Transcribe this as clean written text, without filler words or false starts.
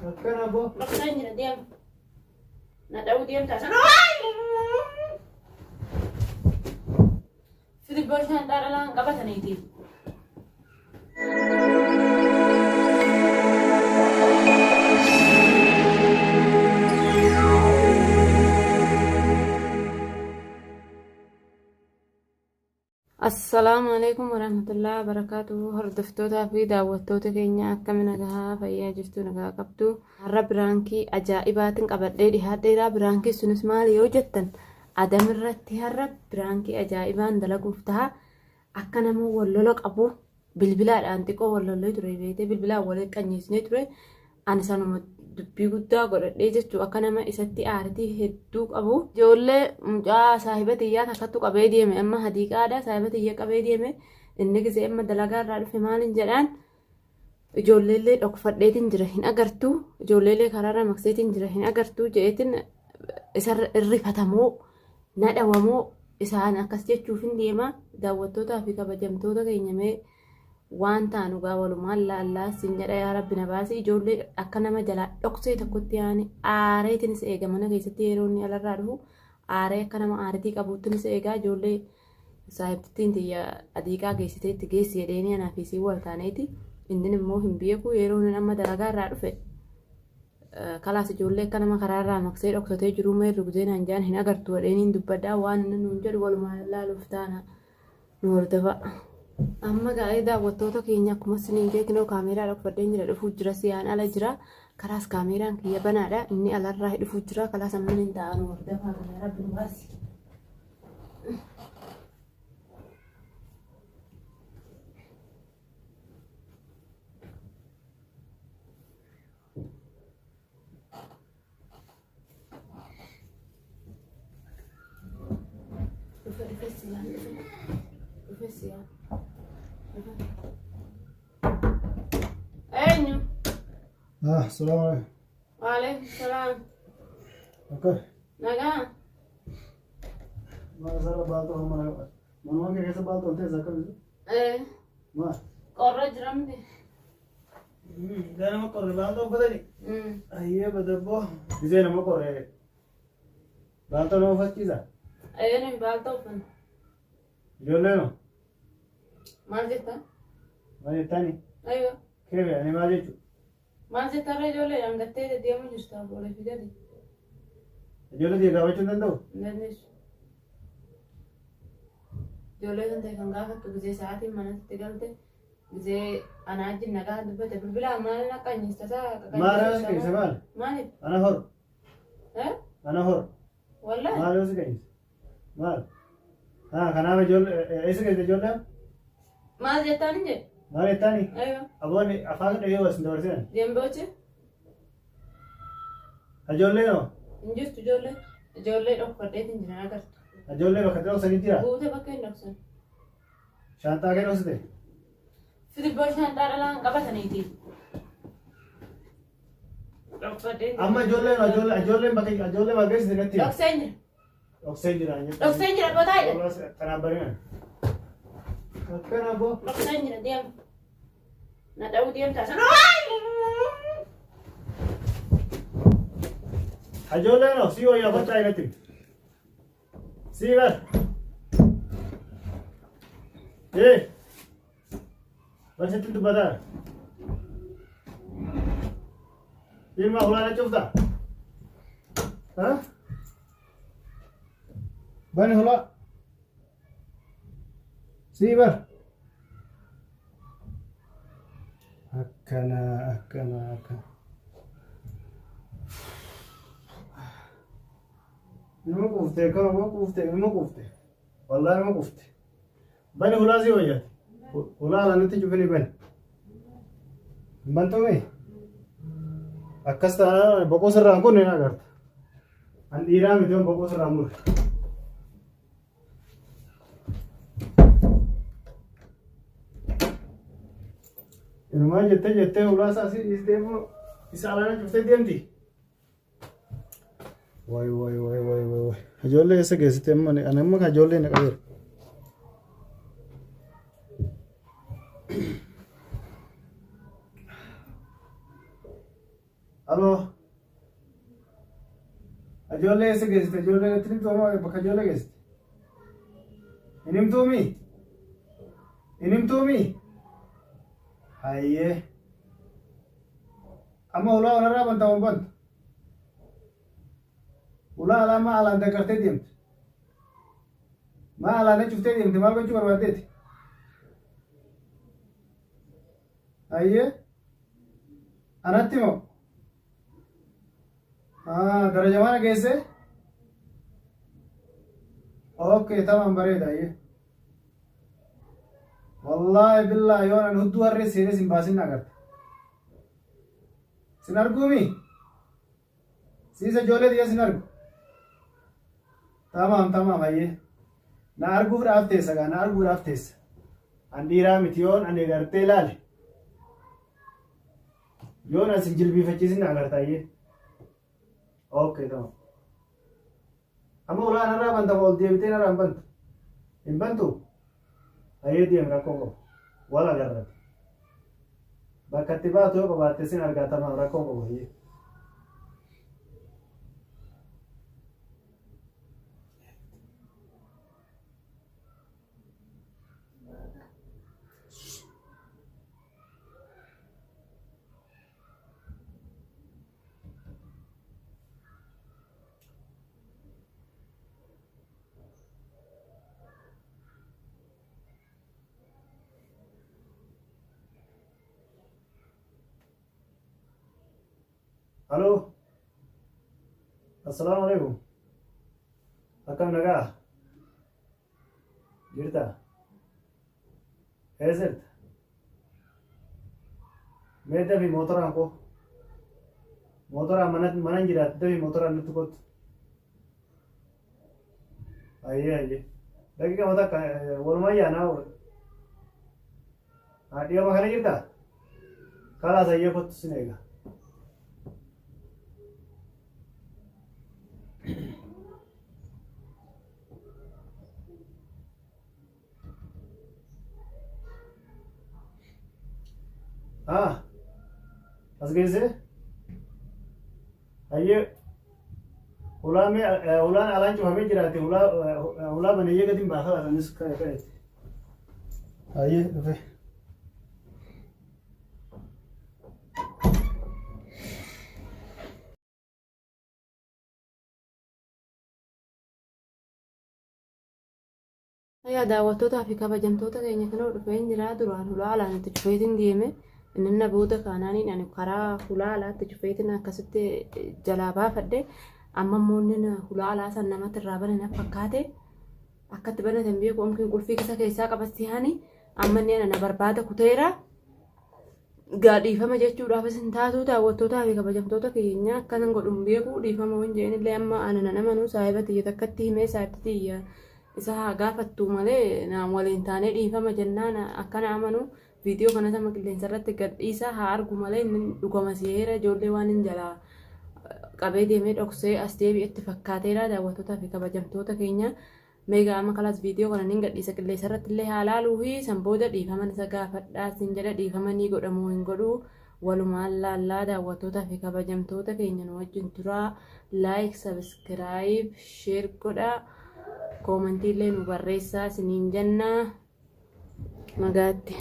Akkana boo. Dhoksaan jira deema. Na dha'uu deemtaa sana. Fidi borsaan dhaadhalaan qabataniiti. Assalaamu alaikum warahmatullahi wabarakaatuh. Hordoftootaa fi daawwattoota keenya akkami nagaa fayyaa jirtu nagaa qabdu. Har'a biraankii ajaa'ibaatiin qabadhee dhihaadheera. Biraankii sunis maali yoo jettan Adam irratti har'a biraankii ajaa'ibaan dalaguuf ta'a. Akka nama wal lola qabu bilbilaadhaan xiqqoo wal lollee ture beetee bilbilaan wal qanyeessinee ture. Ani sanuma dubbii guddaa godhadhee jechuu akka nama isatti aaritii hedduu qabu. Ijoollee mucaa saahiba tiyyaa takkattu qabee deeme amma hadiiqaadha saahiba tiyya qabee deeme inni gisee amma dalagaa irraa dhufe maalin jedhaan ijoolleellee dhokfadheetiin jira hin agartuu ijoolleellee karaarra makseetiin jira hin agartuu je'eetiin isarra irrifatamoo na dhawamoo isaan akkas jechuuf hin deema daawwattootaa fi kabajamtoota keenya mee waan taanu gaa walumaan laallaa sin jedha yaa rabbi na baasi ijoollee akka nama jalaa dhoksee tokkotti yaani aareetinis eega mana keessatti yeroo inni alarraa dhufu aaree akka nama aaritii qabuuttinis eegaa ijoollee saahibtittiin tiyya adiiqaa geessitee itti geessi jedheenii anaa fi isiin wal taaneeti inni immoo hin beeku yeroo inni amma dalagaa irraa dhufe kalaas ijoollee akka nama karaa irraa maqsee dhoksatee jiruu mee rugzee naan jaan hin agartu jedheeniin dubbadhaa waan inni nuun jedhu walumaan laaluuf taana. Nu hordofaa. Amma gaa'ee daawwattoota keenya akkuma isiniin beeknu kaameeraa dhokfadheen jira dhufuu jira siyaan ala jira karaas kaameeraan kiyya banaadha inni alarraa dhufuu jira kalaas amma hin ta'a nu hordofaa kana rabbi nu baasi. Dhufe dhufe siyaan dhufe dhufe siyaan dhufe. Eenyu? Ah, salaam alaikum. Waalaikum salaam. Akka. Nagaa? Maal asirra baaltoo hamma nama. Manuma kee keessa baaltoo hin teessa akkamitti? Eh, Maal? qorra jira miti. Gisee nama qorre baaltoo uffatani. Ayyee badabboo. Gisee nama qorre baaltoo nama uffachiisa. Ee baaltoo uffanna. Ijoollee noo Maal jetta? maal jettani? Aywa. Keefe ani maal jechu? Maal jetta irra ijoollee dhangattee deddeemuu jirta olii fi gadi. Ijoollee tiyya gaafachuu hin danda'u? Hin dandeessu. Ijoollee kan ta'e kan gaafattu gisee sa'aatiin manatti galte Gizee anaa wajjin nagaa dubbate bilbilaa maal na qanyista isaa Maal yoo si qanyise maal? Maaliif? Ana hor. Eh? Ana hor. Wallahi. Maal yoo si qanyise? Maal? Haa kanaaf ijoollee eessa geesse ijoolleen? Maal jettaan hin jedhe? Maal jettaani? Aywa. Aboonni afaan dhagee was hin dabarsinan. Deemboochi Ijoollee noo? hin jirtu ijoollee. Ijoollee dhokfadheetiin jiran agartu. Ijoollee bakka itti dhoksanii jira? Guutee bakka hin dhoksan. Shaanxaa kee dhoksite? Sirba shaanxaa dhalaan qabataniiti. Dhokfadhee. Amma ijoolleen ijoollee ijoolleen bakka ijoollee bakka geessite natti himi. Dhokseen jira. Dhoksee jira. Dhokseen jira botaa jedhe. Kanaan barina. Akkana boo. Dhokseen jira deema. Na dha'uu deemtaa sana. Ijoolleen hoo si wayyaa kottaa natti himi. Sii bar. Ee. Bar sitti dubbataa. Ilma hulaana cufta. Ha? Bani hulaa. Sii bar. Akkana akkana akkana. Nama quufte akkama moo quufte nama quufte. Wallaahi nama quufte. Bani hulaa si wayyaati. Hulaa ala nutti cufini bani. Hin bantume? Akkas taanaan boqoo sirraan kun ni agarta. An dhiiraa miti yoon boqoo sirraan mure. Inumaa jettee jettee hulaa isaa si dhiistee immoo isa alaana cuftee deemti. Wayi wayi wayi wayi wayi wayi. Ijoollee eessa geessite amma ani amma kan ijoollee na qabeera. Aloo. Ijoollee eessa geessite? Ijoollee natti himtu moo bakka ijoollee geessite? Hin himtuumi? Hin himtuumi? Hayyee. Amma hulaa onarraa banta moo bantu? Hulaa alaa maa alaan danqartee deemte? Maa alaan cuftee deemte? Maal gochuu barbaaddeeti? Hayyee. Anatti moo? Ah, daraja mana geesse? Okay, tamam bareeda hayyee. Wallaahi billaahi yoon ani hudduu harree seenee sin baasin na agarta. Sin arguumi? Siisa ijoollee tiyya sin argu. Tamaam tamaam hayyee. Na arguuf dhaaf teessa gaa na arguu dhaaf teessa. An dhiiraa miti yoon ani gartee laale. Yoon an sin jilbiifachiisin na agarta hayyee. Okay tamam. Amma ulaa narraa banta moo ol deebitee narraa hin bantu? Hin bantu? Hayyee deem rakkoo qabu. Wal agarrate. Bakka itti baatu yoo qabaatte sin argaa tamaam rakkoo qabu hayyee. Aloo. Assalaamu alaikum. Akkam nagaa? Jirta? Eessa jirta? Mee dafi mootoraan koo. Mootoraan mana mana hin jiraatu dafi mootoraan nutti kottu. Ayyee ayyee. Daqiiqa takka walumaa yaanaa Dhiyooma kana jirtaa? Kalaas ayyee kottu sin eega. Ah, as geessee? Ayyee hulaa mee hulaan alaan cufamee jiraate hulaa hulaa baneeyyee gadi hin baa kalaas anis ka'e ka'e. Ayyee dhufe. Yaa daawwattootaa fi kabajamtoota keenya kanoo dhufeen jira duraan hulaa alaan itti cufeetiin deeme inni na booda kaanaaniin ani karaa hulaa alaatti cufeetiin akkasitti jalaa baafadhe amma immoo inni hulaa alaa san namatti irraa bane na fakkaate akkatti banate hin beeku omkiin qulfii isa keessaa qabatti hani amma inni ana na barbaada kuteera. Gaa dhiifama jechuudhaafis hin taatu daawwattootaa fi kabajamtoota keenya akkanan godhu hin beeku dhiifama waan jeen illee amma ana nan amanuu saahiba tiyya takkatti himee saahibti tiyya isa haa gaafattu malee naan waliin taanee dhiifama jennaan akkana amanu viidiyoo kanas amma qilleensa irratti gad dhiisa haa argu malee inni dhugama seera ijoollee waan hin jalaa qabee deemee dhoksee as deebi'etti fakkaateera daawwattootaa fi kabajamtoota keenya. Mee gaa amma kalaas viidiyoo kana nin gadhiisa qilleessa irratti illee haa laaluufi san booda dhiifaman isa gaafadhaa sin jedha dhiifama ni godhamoo hin godhu walumaan laallaa daawwattootaa fi kabajamtoota keenya nu wajjin turaa like subscribe share godhaa koomantii illee nu barreessaa siniin jenna nagaatti.